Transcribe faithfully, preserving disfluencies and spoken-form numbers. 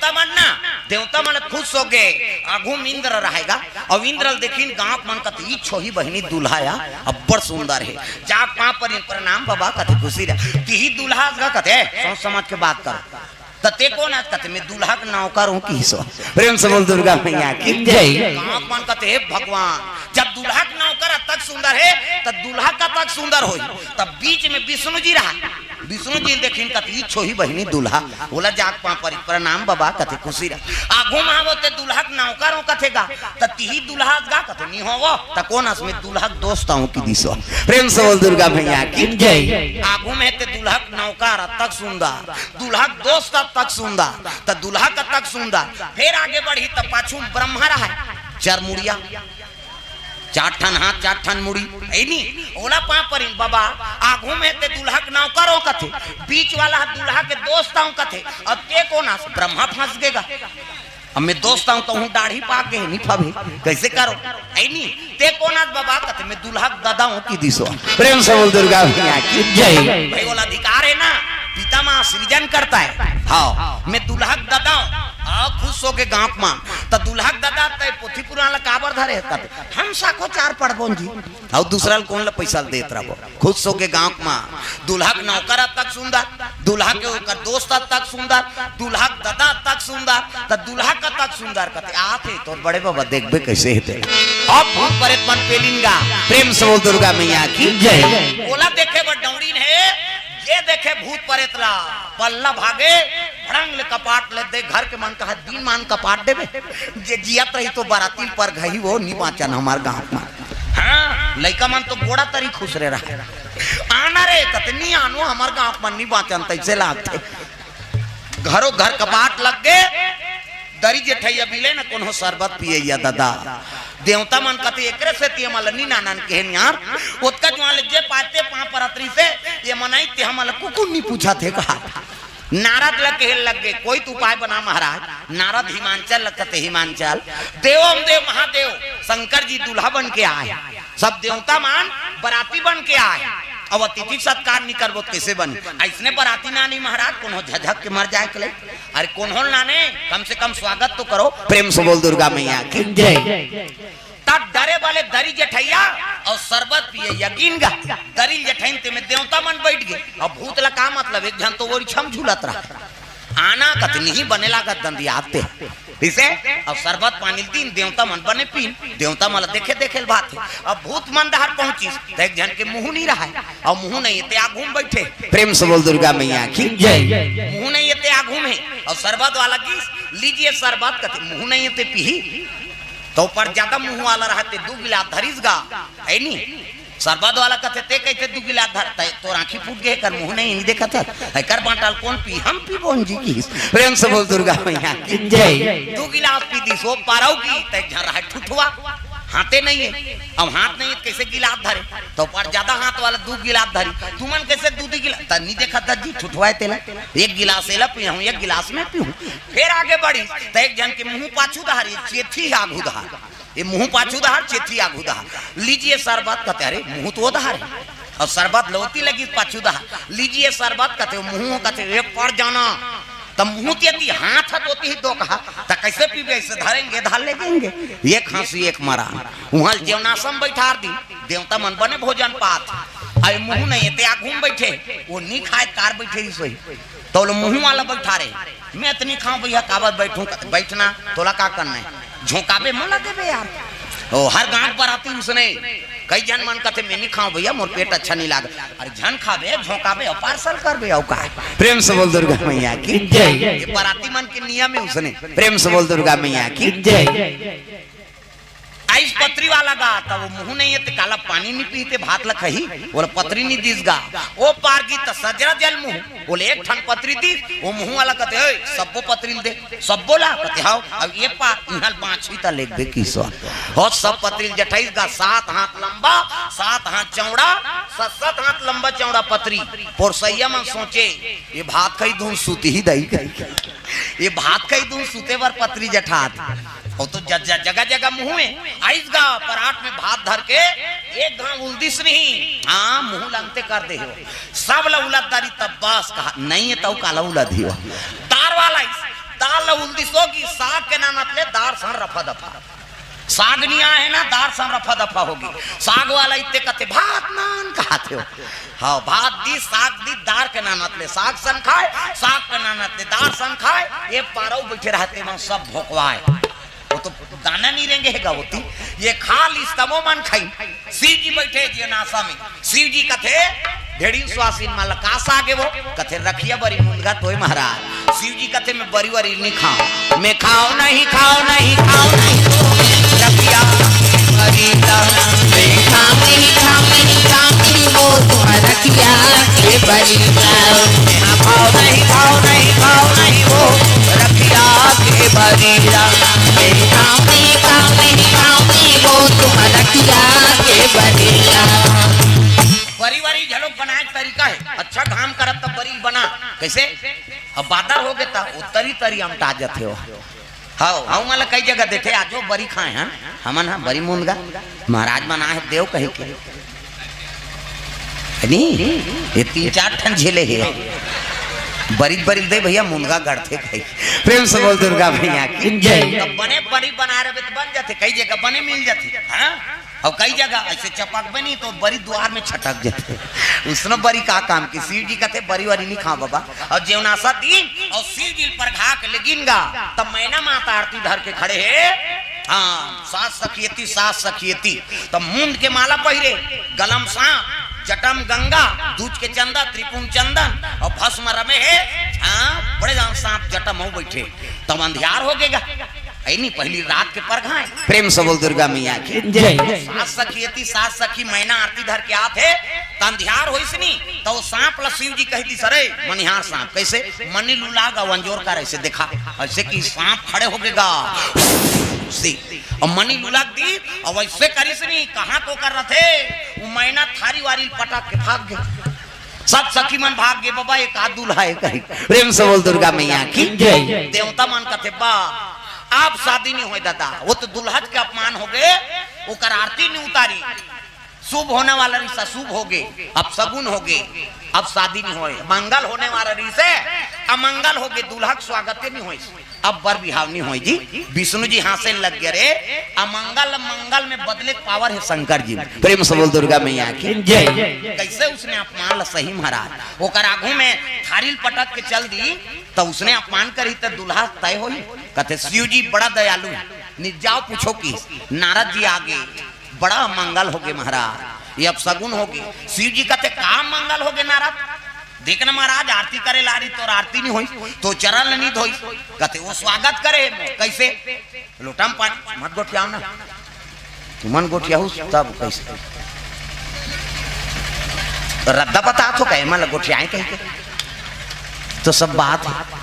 देवता मन ना, देवता मन खुश हो गए। आघू म इंद्र रहेगा, अउ इंद्र ल देखिन गांव मन कथे, "ई छोही बहिनी दूल्हा या अब्बड़ सुंदर हे।" जाके पांव परिन, "प्रणाम बबा," कथे, "खुशी रह।" "तिही दूल्हा हस गा?" कथे, "ए, सोच समझ के बात कर।" "त तें कोन हस?" कथे, "मैं दूल्हा के नौकर हूं," किहिस ओ। प्रेम से बोल दुर्गा मैया की जय। गांव मन कथे, "हे भगवान, जब दूल्हा के नौकर अतक सुंदर हे, त दूल्हा कतक सुंदर होही?" तब बीच में विष्णु जी रहा, विष्णु जी ल देखिन कथे, "ई छोही बहिनी दूल्हा।" ओला जाके पांव परिन, "प्रणाम बबा," कथे, "खुशी रह।" आघू म आबो ते दूल्हा के नौकर हूं कथे गा, "त तिही दूल्हा हस गा?" कथे, "नइ हों ओ।" "त कोन हस?" "मैं दूल्हा के दोस्त हूं," किहिस ओ। प्रेम से बोल दुर्गा मैया की जय। आघू म हे ते दूल्हा के नौकर अतक सुंदर, दूल्हा के दोस्त अतक सुंदर, त दूल्हा कतक सुंदर। फेर आगे बढ़ही त पाछू म ब्रह्मा रहा, चार मुड़िया, चार ठन हाथ, चार ठन मुड़ी, हे नी? ओला पांव परिन, "बबा, आघू म हे ते दूल्हा के नौकर हूं कथे, बीच वाला ह दूल्हा के दोस्त हूं कथे, अब तें कोन हस?" ब्रह्मा फंस गे गा। "अब मैं दोस्त हूं, कहूं दाढ़ी पाक गे, नइ फबे, कइसे करों?" "हे नी, तें कोन हस बबा?" कथे, "मैं दूल्हा के ददा हूं," किहिस ओ। प्रेम से बोल दुर्गा मैया की जय। भाई, ओला अधिकार हे ना, पिता मां सृजन करता है। हां, "मैं दूल्हा के ददा हूं।" हां, खुश हो गे गांव मन। "त दूल्हा के ददा, तें पोथी पुराण ला काबर धरे?" कथे, "हम साखोचार पढ़बोन जी, अउ दूसरा ल कोन ल पइसा ल देत रहबो।" खुश हो गे गांव म, दूल्हा के नौकर अतक सुंदर, दूल्हा के ओकर दोस्त अतक सुंदर, दूल्हा के ददा अतक सुंदर, त दूल्हा कतक सुंदर कथे, "आथे तोर बड़े बबा, देखबे कइसे हे ते।" अब भूत परेत मन पेलिन गा, प्रेम से बोल दुर्गा मैया की जय। ओला देखे बर डौड़िन हे, जे देखे भूत परेत ला, पल्ला भागे, भड़ंग ले कपाट ले दे, घर के मन कहा, "दिन मान कपाट देबे, जे जियत रही तो बराती ल परघाही, ओ नइ बांचन हमर गांव म।" हां, लइका मन तो गोड़ा तरी खुसरे रहा। "आना रे," कथे, "नइ आनों, हमर गांव मन नइ बांचन," तइसे लागथे। घरो घर कपाट लग गे, दरी जेठइया बिले न कोनो सरबत पियइया ददा। देवता मन कथे, "एकरे सेती एमन ल नइ नानन केहेन यार, ओतका जुवार ले जे पाते पांव परत रहिसे, एमन आइस ते हमन ल कुकुर नइ पूछत हे," कहा। नारद ल कहे लग गे, "कोई तो उपाय बना महाराज।" नारद हिमांचल ल कथे, "हिमांचल, देवम देव महादेव शंकर जी दूल्हा बन के आए, सब देवता मन बराती बन के आए, अब अतिथि सत्कार नइ करबो त कइसे बनी? अइसने बराती नानी महाराज, कोनो झझक के मर जाए के लइक, अरे कोनो ल नाने, कम से कम स्वागत तो करो।" प्रेम से बोल दुर्गा मैया की जय। तब डरे वाले दरी जेठइया अउ सरबत पियइया गिन गा। दरी ल जेठइन ते में देवता मन बइठ गे। अब भूत ला का मतलब, एक झन तो ओरी छम झूलत रहा। आना कथे, "नइ बने लागत दंदियात ते।" इसे अब सरबत पानी ल दिन, देवता मन बने पीन, देवता मन ला देखे देखे ल भाथे। अब भूत मन डहर पहुंचिस, त एक झन के मुंह नइ रहय, अउ मुंह नइ हे ते आघू म बइठे। प्रेम से बोल दुर्गा मैया की जय। मुंह नइ हे ते आघू म हे, अउ सरबत वाला गिस, "लीजिए सरबत," कथे, "मुंह नइ हे ते पीही?" त ओ पर जादा मुंह वाला रहय ते दू गिलास धरिस गा, हे नी? सरबत वाला कथे, "ते कइसे दू गिलास धर, ते तोर आंखी फूट गे, एकर मुंह नइ हे, नइ देखत हस, एकर बांटा ल कोन पी, हम पीबोन जी," किहिस। प्रेम से बोल दुर्गा मैया की जय। दू गिलास पी दिस, ओ पारव की, त एक झन रहय ठुठवा, हाथे नइ हे, अब हाथ नइ हे त कइसे गिलास धरे? त ओ पर जादा हाथ वाला दू गिलास धरिस, "तुमन कइसे दू दू गिलास?" "त नइ देखत हस जी, ठुठवा हे तेला, एक गिलास एला पीहूं, एक गिलास मैं पीहूं।" फेर आगे बढ़िस, त एक झन के मुंह पाछू डहर, ए चेथी आघू डहर, ए मुंह पाछू डहर, चेथी आघू डहर। "लीजिए सरबत," कथे, अरे मुंह तो ओ डहर हे, अउ सरबत ल ओती लगिस पाछू डहर। "लीजिए सरबत," कथे, मुंह कथे, "एक पर जाना।" त मुंह तेती, हाथ ह तो ओती ही दो कहा, "त कइसे पीबे? अइसे धरेंगे, धर ले देंगे।" एक हंसी, एक मरा। उहां ल जेवनासम बइठार दिन, देवता मन बने भोजन पात। अउ मुंह नइ हे ते आघू म बइठे, ओ नइ खाय त कार बइठे रहिस होही। त ओला मुंह वाला बइठारे, "मैं त नइ खांव भइया, काबर बइठूं?" "बइठ ना, तोला का करना हे? झोंकाबे मोला देबे यार।" ओ, हर गांव बराती उसने, कई झन मन कथे, "मैं नइ खांव भइया, मोर पेट अच्छा नइ लागे।" अरे झन खाबे, झोंकाबे, अउ पार्सल करबे, अउ का? प्रेम से बोल दुर्गा मैया की जय। ये बराती मन के नियम हे उसने। प्रेम से बोल दुर्गा मैया की जय। आइस पतरी वाला गा, त ओ मुंह नइ हे ते काला पानी नइ पीही ते भात ल खाही, ओला पतरी नइ दिस गा। ओ पार गिस त सजरा जल मुंह, ओला एक ठन पतरी दिस, ओ मुंह वाला कथे, "ओए, सब्बो पतरी ल दे, सब्बो ला?" कथे, "हव।" अब ए पार इहां ल बांचही त लेगबे किसो। हो सब पतरी ल जठाइस गा, सात हाथ लंबा, सात हाथ चौड़ा, सात, सात हाथ लंबा चौड़ा पतरी। पोरसैया मन सोचे, "ये भात खाही धुन सुतही दई कही।" ये भात खाही धुन सुते बर पतरी जठात। ओ तो ज-, ज-, जगह जगह मुंह हे। आइस गा परात में भात धर के एक घांव उलदिस नहीं। हां, मुंह लंगते कर दे हो। सब ला उलद डारिस तब बस कहा, "नइ हे तउ काला उलदही हो।" दार वाला आइस, दार ला उल्दी सो कि साग के नानत ले दार सन रफा दफा। साग निया हे ना, दार सन रफा दफा होगे। साग वाला इत्ते कथे, "भात नान," कहाथे हो। हाँ, भात दी, साग दी, दार के नानत ले साग सन खाय, साग के नानत ले दार सन खाय। ये पारव बइठे रहते मन सब भोकवाय। वो तो दाना नहीं रेंगे हे गा होती। ये खा लिस तमो मन खाई। शिव जी बइठे जेवनासा में। शिव जी कथे, "ढेड़ी सुवासिन मन ल का साग हे वो?" कथे, "रखिया बरी मुनगा तोय महाराज।" शिव जी कथे, "मैं बरी वरी नहीं खाऊं।" "मैं खाऊं नहीं, खाऊं नहीं, खाऊं नहीं वो रखिया बरी ला।" "मैं खाऊं नहीं, खाऊं नहीं, खाऊं नहीं वो तुम्हारा रखिया के बरी ला।" "मैं खाऊं नहीं, खाऊं नहीं, खाऊं नहीं वो रखिया के बरी ला।" "मैं खाऊं नहीं, खाऊं नहीं, खाऊं नहीं वो तुम्हारा रखिया के बरी ला।" बरी वरी घलोक बनाए के तरीका हे। अच्छा घाम करत तब बरी बना। कइसे? अब बादर होगे त वो तरी तरी अमटा जथे हो। हव, हव, मन ल कई जगह देथे, आजो बरी खाए हन। हमन ह बरी मुनगा, महाराज मन आए हे देव कहे के। नहीं, ये तीन चार ठन झेले हे। बरी बरी दे भैया, मुनगा गड़थे कहे। प्रेम से बोल दुर्गा मैया की जय। तो बने बरी बना रहे त बन जाथे, कई जगह बने मिल जाथे। हाँ? अउ कई जगह अइसे चपकबे नहीं तो बरी दुवार में छटक जाथे। उसनो बरी का काम की? शिव जी कथे, "बरी वरी नहीं खाऊं बाबा।" अउ जेवनासा दिन अउ शिव जी परघा के लेगिन गा, तब मैना माता आरती धर के खड़े हे। हाँ, सात सखी एती, सात सखी एती। तब मुंड के माला पहिरे, गलम सांप, जटम गंगा, दूज के चंदा, त्रिपुंड चंदन अउ भस्म रमे हे। हाँ, बड़े जान सांप जटम हो बइठे। तब अंधियार होगे गा। अइ नहीं, पहिली रात के परघा हे। प्रेम से बोल दुर्गा मैया की जय। सात सखी एती, सात सखी मैना आरती धर के आत हे, त अंधियार होइस नी, त वो सांप ल शिव जी कहि दिस, "अरे मनिहार सांप, कइसे?" "मनी लुला गा, अंजोर कर अइसे देखा।" अइसे कि सांप खड़े होगे गा। से, अउ मनी लुला दिस, अउ अइसे करिस नी, कहाँ तो कर रथे, वो मैना थारी वारी पटक के भाग गे। सब सखी मन भाग गे, "बाबा, एक आध दूल्हा हे कहीं।" प्रेम से बोल दुर्गा मैया की जय। देवता मन कथे, "बा, अब शादी नहीं होय दादा, वो तो दुल्हज के अपमान होगे, ओकर आरती नहीं उतारी, शुभ होने वाला रहिस अशुभ होगे, अपशगुन होगे, अब शादी नहीं होय, मंगल होने वाला रहिस अमंगल होगे, दुल्हा के स्वागत नहीं होय।" अब बर बिहाव नहीं होय जी। विष्णु जी हाँसे लग गे, "अरे, अमंगल मंगल में बदले के power हे शंकर जी में।" प्रेम से बोल दुर्गा मैया की जय। कइसे उसने अपमान ल सही महाराज, ओकर आगू में थारी ल पटक के चल दी, त उसने अपमान करी त दुल्हा तय होई। कथे, "शिव जी बड़ा दयालु हे, नित जाव पूछव कि नारद जी आगे, बड़ा मंगल होगे महाराज, ये अपशगुन होगे।" शिव जी कथे, "का मंगल होगे नारद?" "देख ना महाराज, आरती करे ला रही, तोर आरती नहीं होइस, तोर चरण ल नहीं धोइस।" कथे, "वो स्वागत करे हे मोर।" "कइसे?" "लोटा म पानी।" "मत गोठियाव ना, तुमन गोठियाहू तब कइसे?" रद्दा बतात हो कहे, "मन ल गोठियाए कहिके।" तो सब बात हे।